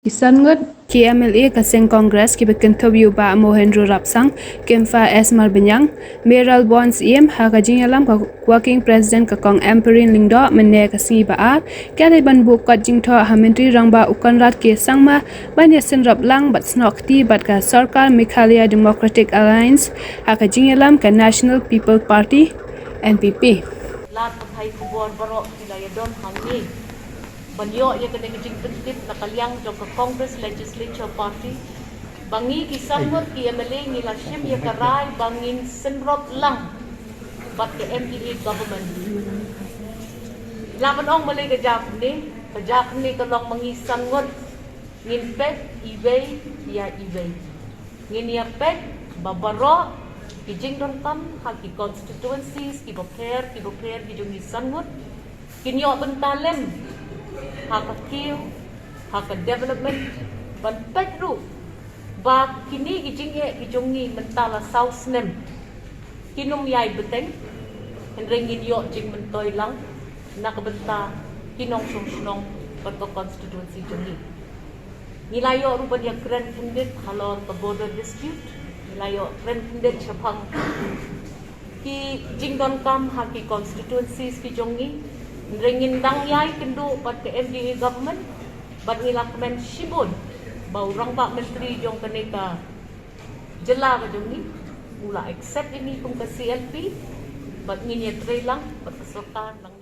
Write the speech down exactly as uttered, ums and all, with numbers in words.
Ki san ngut ki M L A ka seng Congress kiba kynthup ïa u Bah Mohendro Rapsang, Kempha S Marbaniang, Mayralborn Syiem, ha ka jingïalam ka Working President ka Kong Ampareen Lyngdoh mynne ka sngi Ba-ar, ka dei ban buh kot jingthoh ha Myntri Rangbah u Conrad K Sangma ban ïasynrop lang bad snoh kti bad ka sorkar Meghalaya Democratic Alliance ha ka jingïalam ka National People Party, N P P. Lad pathai khubor baroh ki la ïadon hangne ban ïoh ïa kane ka jingpyntip na ka liang jong ka Congress Legislature Party ba ngi ki san ngut ki M L A ngi la shim ïa ka rai ba ngin synrop lang bad ka M D A government. La ban ong balei ka jia kumne? Ka jia kumne ka long ba ngi san ngut ngin peit iwei ïa iwei. Ngin ïa peit ba baroh ki jingdonkam ha ki constituencies kiba pher kiba pher ki jong ngi san ngut kin ïoh bynta lem ha ka kiew, ha ka development, ban peit ruh ba kine ki jingeh ki jong ngi mynta la saw snem kin ym ïai bteng, hynrei ngin ïoh jingmyntoi lang na ka bynta ki nongshong shnong bad ka constituency jong ngi. Ngi la ïoh ruh ban ïa kren khyndiat halor ka border dispute, ngi la ïoh kren khyndiat shaphang ki jingdonkam ha ki constituencies ki jong ngi. Hynrei ngin dang ïai kynduh bad ka M D A government bad ngi la kmen shibun ba u rangbah myntri jong kane ka jylla ka jong ngi u la accept ïa ngi kum ka C L P bad ngin ïatrei lang bad ka sorkar lang.